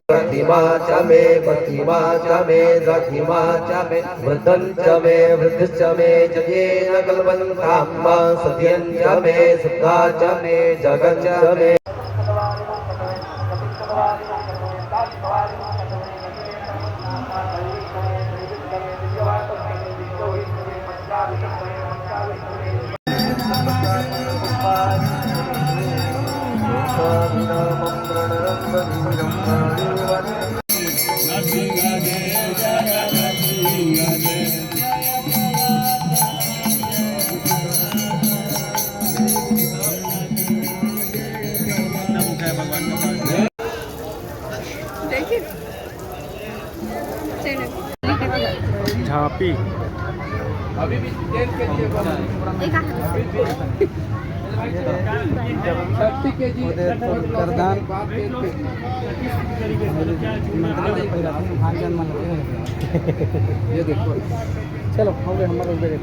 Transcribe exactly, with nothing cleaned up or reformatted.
प्रतिमा च मे प्रतिमा च मे प्रतिमा च मे वृद्धं च मे वृद्धिश्च मे च येन कल्पन्तां मा सत्यं च मे सत्ता च मे जगच्च मे। देखिए। झांपी। अभी भी तेल के लिए एक हाथ। अभी भी thirty के जी। उदयपुर करदान। ये देखो। चलो, हो गए, हमारे हो गए।